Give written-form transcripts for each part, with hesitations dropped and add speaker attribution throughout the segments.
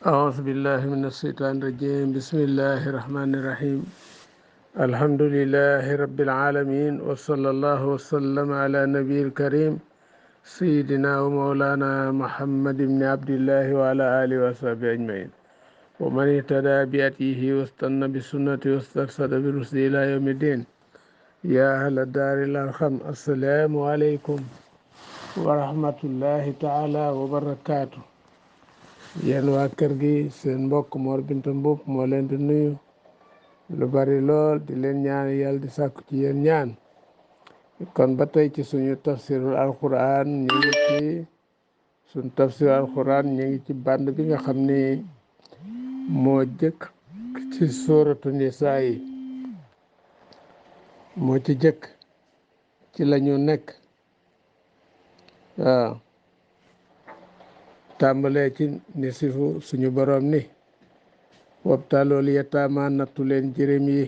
Speaker 1: أعوذ بالله من الشيطان الرجيم بسم الله الرحمن الرحيم الحمد لله رب العالمين وصلى الله وسلم على نبي الكريم سيدنا ومولانا محمد بن عبد الله وعلى آله وصحبه أجمعين ومن اهتدى بهديه واستنى بسنته واسترشد برشده إلى يوم الدين يا أهل الدار الأرحم السلام عليكم ورحمة الله تعالى وبركاته yéen waa kër gi seen mbokk Mor Binta Mboup moo leen di nuyu lu bari lool di leen ñaan yàlla di sàkku ci yéen ñaan kon ba tey ci suñu tafsirul alquran ñu ngi ci suñu tafsirul alquran ñu ngi ci bànd bi nga xam ni moo jëkk ci sóoratu nisaa yi moo ci jëkk ci lañu nekk waaw tàmbalee ci ni sifu suñu borom ni wabtalool yataama nattu leen jërëm yi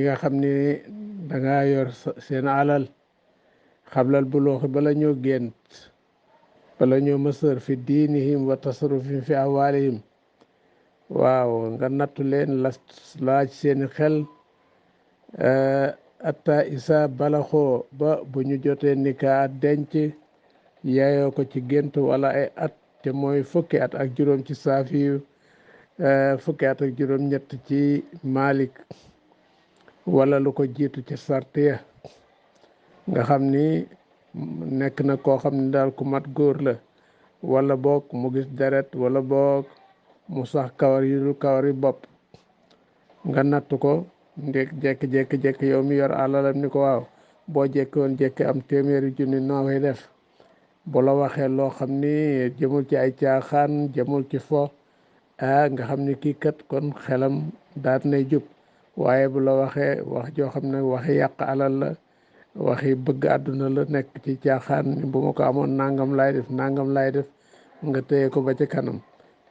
Speaker 1: nga xam ni danga yor seen alal xablal bulooxi bala ñoo gént bala ñoo mësër fi diinihim wa tasarufihim fi amwaalihim waaw nga nattu leen laaj seeni xel atta isa balaxoo ba bu ñu jotee nikaa denc yaayoo ko ci gént wala ay at te mooy fukki at ak juróom ci saafiyu fukki at ak juróom ñett ci Malik wala lu ko jiitu ci sartiya nga xam ni nekk na koo xam ni daal ku mat góor la wala boog mu gis deret wala boog mu sax kawar yu dul kawar yi bopp nga natt ko ndek jekki-jekki yow mi yor alalam ni ko waaw boo jekki woon jekki am téeméeri junni noo koy def bu la waxee loo xam ni jëmul ci ay caaxaan jëmul ci fo nga xam ni kii kat kon xelam daat nay jub waaye bu la waxee wax joo xam ne waxi yàq alal la waxi bëgg àdduna la nekk ci caaxaan bu ma ko amoon nangam laay def nga téye ko ba ci kanam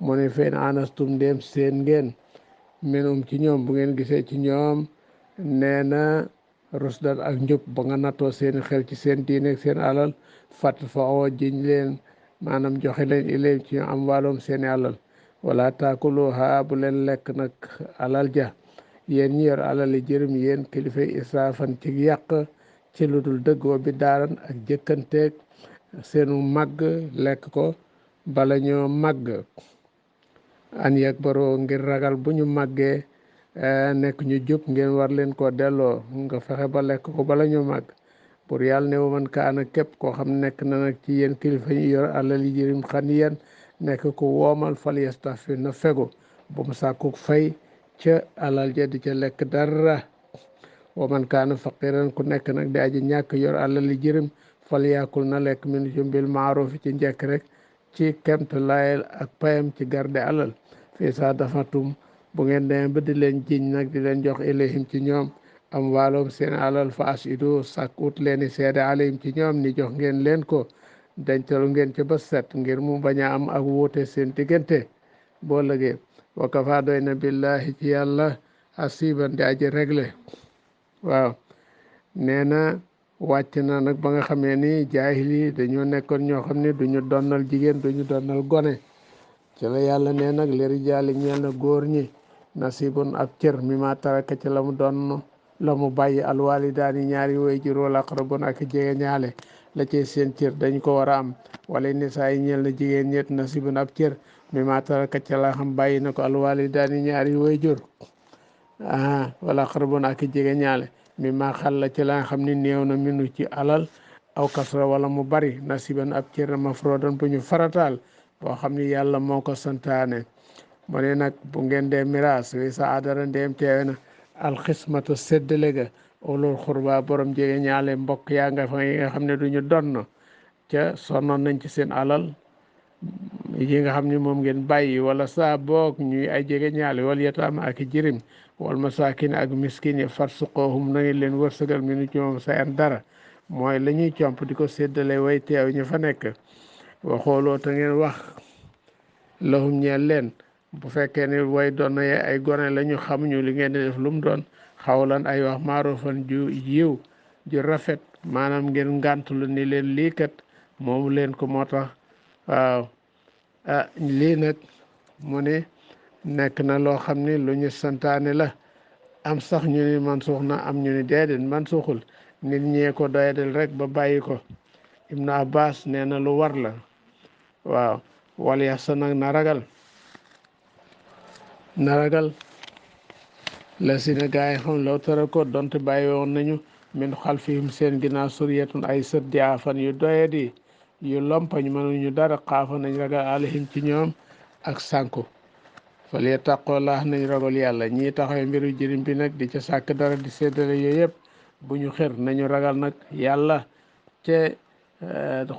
Speaker 1: mu ne fen anastum ndéem seen ngeen menum ci ñoom bu ngeen gisee ci ñoom nee na rusdan ak njub ba nga nattoo seeni xel ci seen diine ak seen alal fat fa oo jiñ leen maanaam joxe leen ileem ci am wàllum seeni alal wala taakuluha bu leen lekk nag alal ja yéen ñi yor alal yi jërëm yéen kilifay israafan ci yàq ci lu dul dëgg wa bi daaran ak jëkkanteeg seenu màgg lekk ko bala ñoo màgg an yeg baroo ngir ragal bu ñu màggee nekk ñu jub ngeen war leen koo delloo nga fexe ba lekk ko bala ñu màgg pour yàlla ne man kaana képp koo xam nekk na nag ci yéen kilifa yi yor alal yi jërim xan yéen nekk ko woomal fal yastafir na fegu bu mu sàkku fay ca alal ja di ca lekk dara wa man kaana faqiran ku nekk nag di aji ñàkk yor alal yi jërim fal yaakul na lekk min ci bil maaruf ci njëkk rek ci kemt layel ak payam ci garde alal fii saa dafatum bu ngeen demee ba di leen jiñ nag di leen jox ilayhim ci ñoom am waaloom seen alal fa asidu sàkk ut leen i seede alayhim ci ñoom ni jox ngeen leen ko dencalu ngeen ca ba set ngir mu bañ a am ak wuute seen diggante boo lëgee wa kafa doy na billahi ci yàlla asiban di aji réglé waaw nee na wàcc na nag ba nga xamee ni jaahil yi dañoo nekkoon ñoo xam ne duñu donnal jigéen duñu donnal gone ci la yàlla nee nag li rijaali ñeel na góor ñi nasibun ab cër mi ma taraka ci la mu donn la mu bàyyi alwalidaani ñaari way jur wala aqrabun ak jege ñaale la ci seen cër dañ ko war a am wala nisaa yi ñeel na jigéen ñett nasibun ab cër mi ma taraka ci la xam bàyyi na ko alwalidaani ñaari way jur wala aqrabun ak jege ñaale mi ma xal la ci la nga xam ni néew na minu ci alal aw kasra wala mu bari nasiban ab cër mafrodan bu ñu farataal boo xam ni yàlla moo ko santaane mu ne nag bu ngeen dee miraas wi sa adara ndeem teewe na alxismatu séddale ga ulul xurba borom jege ñaale mbokk yaa nga fa yi nga xam ne duñu donn ca sonnoon nañ ci seen alal yi nga xam ni moom ngeen bàyyi wala saa boog ñuy ay jege ñaale wala yataama ak jirim wal masaakin ak miskin yi farsuqoohum na ngeen leen wërsëgal minu ci moom sayan dara mooy la ñuy comp di ko séddale way teew ñu fa nekk waxooloo te ngeen wax lahum ñeel leen bu fekkee ne way doon ay gone la ñu xamuñu li ngeen di def lu mu doon xawlan ay wax maarufan ju yiw ju rafet maanaam ngeen ngàntulu ni leen lii kat moomu leen ko moo tax waaw lii nag mu ne nekk na loo xam ne lu ñu santaane la am sax ñu ni man suux na am ñu ni déedéet man suuxul nit ñee ko doyadel rek ba bàyyi ko Ibnu Abbas nee na lu war la waaw wala yax sa nag na ragal la si ne gaa yi xam law tara ko donte bàyyi woon nañu min xalfihim seen ginnaaw suriyatun ay sët di afan yu doyadi yu lompañ mënuñu dara xaafa nañ ragal alayhim ci ñoom ak sànku fal yattaqullah nañ ragal yàlla ñii taxaw mbiru jërim bi nag di ca sàkk dara di séddale yooyu yëpp bu ñu xër nañu ragal nag yàlla te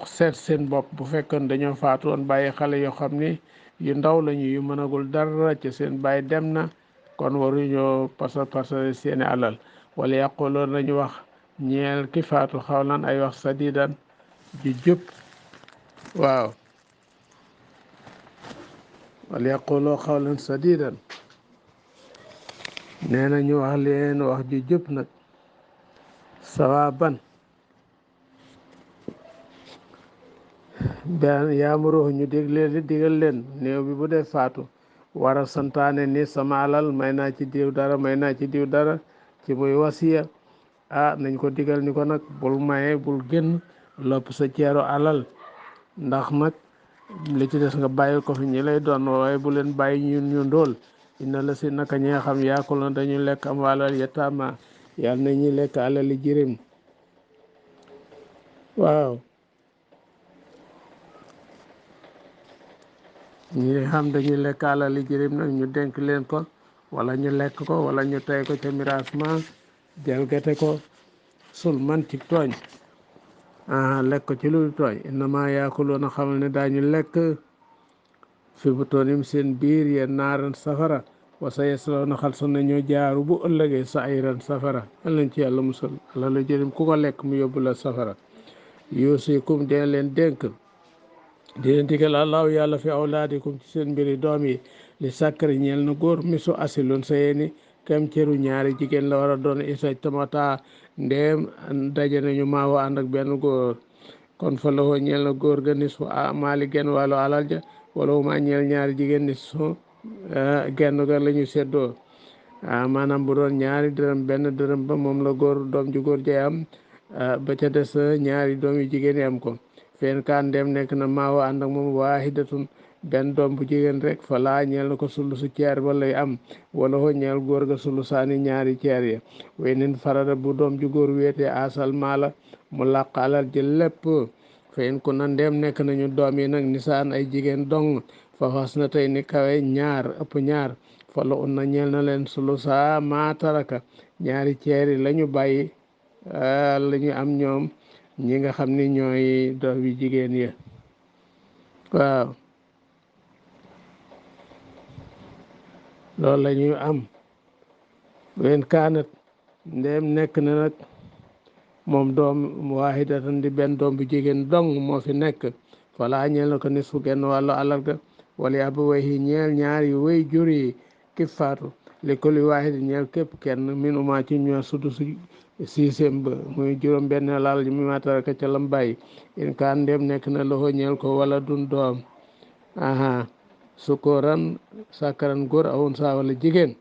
Speaker 1: seet seen bopp bu fekkoon dañoo faatu woon bàyyi xale yoo xam ni yu ndaw lañu yu mënagul dara ca seen bàyyi dem na kon waruñoo pasar seeni alal wala yàquloo nañu wax ñeel ki faatu xawlan ay wax sadidan ju jub waaw wala yaquloo xawlan sadidan nee na ñu wax leen wax ju jub nag sawaban benn yaamuruux ñu digal leen néew bi bu dee faatu war a santaane ni sama alal may naa ci diw dara may naa ci diw dara ci muy wasiya nañ ko digal ni ko nag bul maye bul génn lopp sa ceero alal ndax nag li ci des nga bàyyi ko fi ñi lay doon waaye bu leen bàyyi ñu ndóol inna la si naka ñi nga xam yaakul na dañu lekk am alal yataama yàlla na ñuy lekk alali jirim waaw ñi xam dañuy lekk alali jirim nag ñu dénk leen ko wala ñu lekk ko wala ñu tey ko ca miraas ma jalgate ko sul man ci tooñ lekk ko ci lu tooñ innama yaakuluuna xamal ne daañu lekk fi butoonim seen biir yeen naaran safara wa sa yaslawna xal sa nañoo jaaru bu ëllëgee sa ayran safara lañ ci yàlla musal alal jirim ku ko lekk mu yóbbu la safara yuusikum dina leen dénk di leen digal allahu yàlla fi awlaadikum ci seen mbiri doom yi li sàkkari ñeel na góor misu asilun sa yeeni kem cëru ñaari jigéen la war a doon isaj tamata ndeem daje nañu maawo ànd ak benn góor kon fa lawoo ñeel na góor ga nis fu maali genn wàllu alal ja wala ma ñeel ñaari jigéen nis fu genn ga la ñu seddoo maanaam bu doon ñaari dërëm benn dërëm ba moom la góor doom ju góor jay am ba ca des ñaari doom yu jigéen yi am ko fen kaan dem nekk na maawo ànd ak moom waahidatun benn doom bu jigéen rek fa laa ñeel na ko sulusu ceer ba lay am wala ho ñeel góor ga sulusaani ñaari ceer ya way nen farada bu doom ju góor wéete asal maala mu làq alal ji lépp fen ku na ndem nekk nañu doom yi nag nisaan ay jigéen dong fa fas na tey ni kawe ñaar ëpp ñaar fa la un na ñeel na leen sulusa maa taraka ñaari ceer yi la ñu bàyyi la ñu am ñoom ñi nga xam ni ñooy doom yi jigéen ya waaw loolu la ñuy am wen kaanat ndéem nekk na nag moom doom waahidatan di benn doom bu jigéen dong moo fi nekk falaa ñeel na ko nisfu genn wàllu alal ga wala abawayhi ñeel ñaari way jur yi ki faatu li kulli waahid ñeel képp kenn min uma ci ñoo sudu sixième ba muy juróom benn laal ji mi mataraka ca lam bàyyi in kaan ndem nekk na loxo ñeel ko wala dun doom sukooran sakaran góor awun saa wala jigéen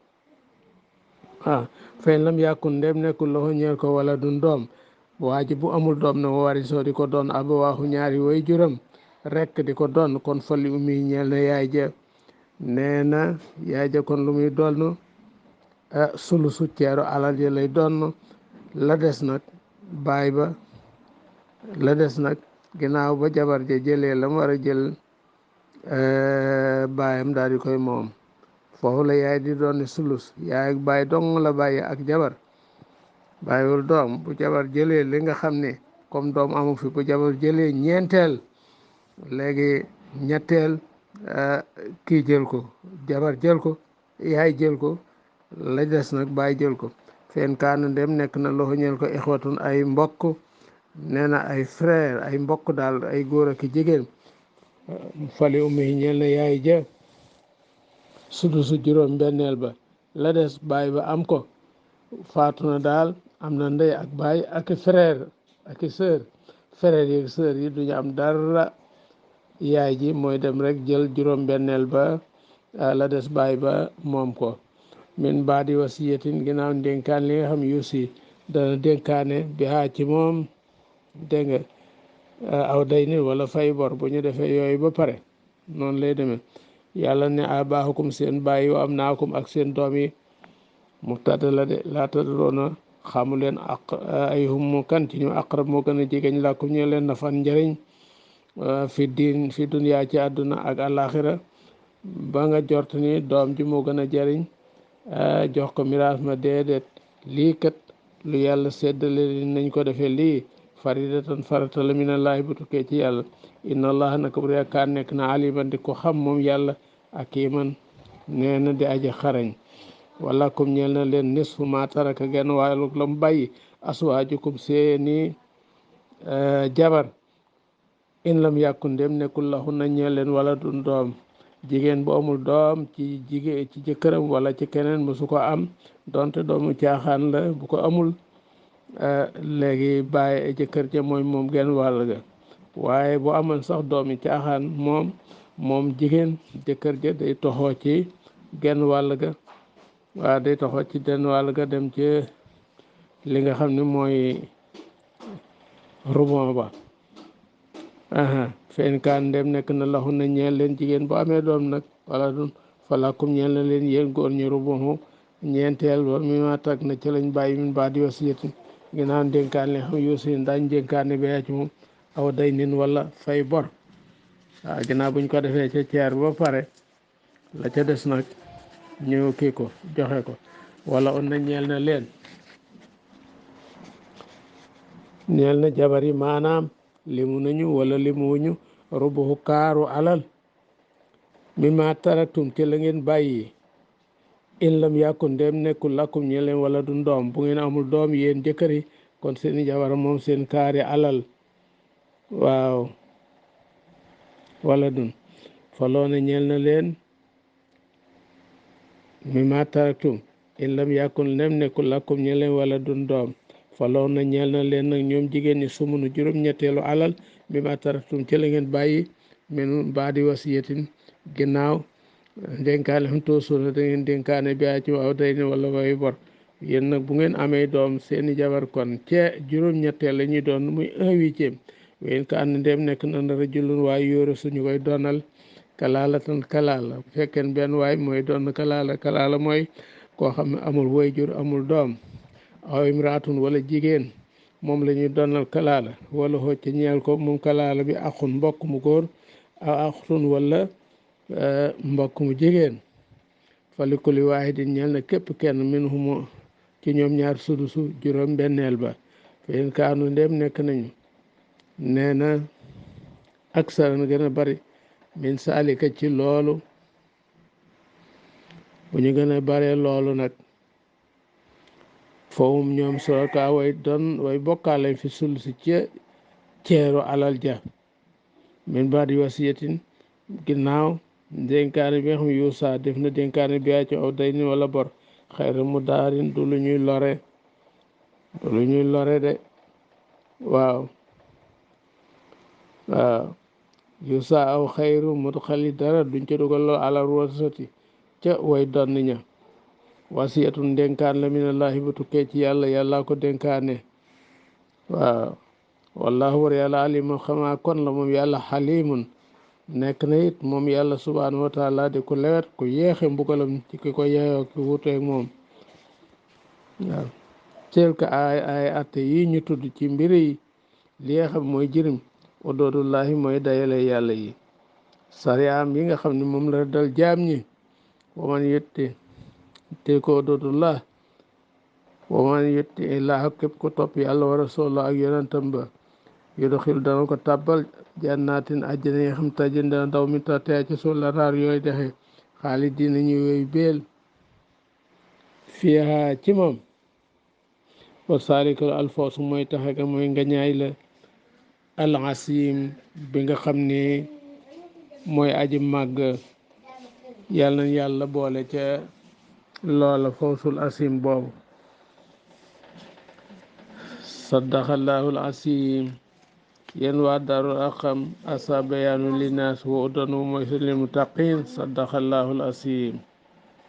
Speaker 1: fen lam yàkkun ndem nekkul loxo ñeel ko wala dun doom waa ji bu amul doom na wari soo di ko doon abawaahu ñaari way juram rekk di ko doon kon fali umi ñeel na yaay ja nee na yaay ja kon lu muy doon sulusu ceeru alal ja lay doon la des nag baay ba la des nag ginnaaw ba jabar ja jëlee la mu war a jël baayam daal di koy moom foofu la yaay di doon sulus yaay ak baay dong la bàyyi ak jabar bàyyiwul doom bu jabar jëlee li nga xam ne comme doom amu fi bu jabar jëlee ñeenteel léegi ñetteel kii jël ko jabar jël ko yaay jël ko la des nag baay jël ko fen kaana ndem nekk na loxo ñeel ko ixwatun ay mbokk nee na ay frère ay mbokk daal ay góor ak jigéen fali ummi ñeel na yaay ja sudusu juróom benneel ba la des baay ba am ko faatu na daal am na ndey ak baay ak frère ak sœur frère yi sœur yi duñu am dara yaay ji mooy dem rek jël juróom benneel ba la des baay ba moom ko min baadi wasiyatin ginnaaw dénkaan li nga xam yuusi dana dénkaane bi haa ci moom dégg nga aw day ni wala fay bor bu ñu defee yooyu ba pare noonu lay demee yàlla ne abaahukum seen bàyyi wa am naakum ak seen doom yi mubtada la de laa tadroona xamu leen ak ay hum kan ci ñu aqrab moo gën a jegeñ làkkum ñu leen nafan njëriñ fi diin fi duniyaa ci àdduna ak àllaaxira ba nga jort ni doom ji moo gën a jëriñ jox ko miraas ma déedéet lii kat lu yàlla seddale nañ ko defee lii faridatan farata la minallaahi bu tukkee ci yàlla inna allaha naka bu yaakaar nekk na aliman di ko xam moom yàlla ak iman nee na di aji xarañ wala kum ñeel na leen nisfu ma taraka genn wàllu la mu bàyyi aswaajukum seeni jabar in lam yàkkun ndem nekkul lahu na ñeel leen wala dun doom jigéen bu amul doom ci jigéen ci jëkkëram wala ci keneen musu ko am donte doomu caaxaan la bu ko amul léegi bàyyi jëkkër ja mooy moom genn wàll ga waaye bu amoon sax doomi caaxaan moom jigéen jëkkër ja day toxoo ci genn wàll ga waaw day toxoo ci genn wàll ga dem ci li nga xam ne mooy rubon ba fen kaan ndem nekk na laxu na ñeel leen jigéen bu amee doom nag wala dun falakum ñeel na leen yéen góor ñi rubuhu ñeenteel ba mi ma tag na ci lañ bàyyi min baadi wasiyatin ginnaaw dénkaan li xam yuusin dañ dénkaane ba ci moom aw day nin wala fay bor waaw ginnaaw buñ ko defee ca ceer ba pare la ca des nag ñu kii ko joxe ko wala on na ñeel na leen ñeel na jabar yi maanaam limu nañu wala limu wuñu rubuhu kaaru alal mimma taraktum ci la ngeen bàyyi in lam yàkkun ndem nekkul lakkum ñe leen wala du doom bu ngeen amul doom yéen jëkkër yi kon seeni jabar moom seen kaari alal waaw wala dun faloona ñeel na leen mimma taraktum in lam yàkkun ndem nekkul lakkum ñe leen wala du doom faloon na ñeel na leen nag ñoom jigéen ñi sumunu juróom-ñetteelu alal bi ma taraktum ci la ngeen bàyyi min baadi wasiyatin ginnaaw dénkaane xam toosuuna da ngeen dénkaane bi ci waaw day ne wala way bor yéen nag bu ngeen amee doom seeni jabar kon ce juróom-ñetteel la ñuy doon muy 1/8 wéen ka ànd ndem nekk na rajulun waaye yóoru suñu koy donal kalaalatan kalaala bu fekkee benn waay mooy doon kalaala mooy koo xam ne amul waajur amul doom aw imraatun wala jigéen moom la ñuy donal kalaala wala xocc ñeel ko moom kalaala bi axun mbokk mu góor aw axtun wala mbokk mu jigéen fali kulli waahidin ñeel na képp kenn minhum ci ñoom ñaar sudusu juróom benneel ba fen kaanu ndem nekk nañu nee na aksara na gën a bari min saalika ci loolu bu ñu gën a baree loolu nag fowum ñoom suraka way bokkaale fi sulusi ca ceeru alal ja min baadi wasiyatin ginnaaw dénkaane bi nga xam yuusa def na dénkaane bi ci aw day ni wala bor xayra mu daarin du lu ñuy lore de waaw yuusa aw xayru mu xali dara duñ ca dugal loo alal wasati ca way donn ña wasiyatun dénkaan la minallahi bu tukkee ci yàlla ko dénkaane waaw wallahu war yàlla alimun xamaa kon la moom yàlla xalimun nekk na it moom yàlla subhanahu wa taala di ku lewet ku yeexe mbugalam ci ki ko yeeyoo ki wuteeg moom waaw celka ay atte yi ñu tudd ci mbiri yi li nga xam mooy jërim udoodullahi mooy dayale yàlla yi sariyaam yi nga xam ne moom la dal jaam ñi waman yetti te ko ududullah waman yetti illah képp ko topp yàlla wa rasulullah ak yonentam ba yudxil dana ko tàbbal jannatin àjjana yi nga xam tajin dana daw mi tatea ci suuf la raar yooyu dexe xaalidina ñu yooyu beel fiha ci moom wa salikal alfawsu mooy taxe ga mooy ngañaay la al asim bi nga xam ne mooy aji màgg yàlla na yàlla boole ca loola fawsul asim boobu saddaqallahul asim yéen waa Daarul Arqam asa bayaanu linnaas wa udan wa maw'izatul lil muttaqin sadaqallahul asim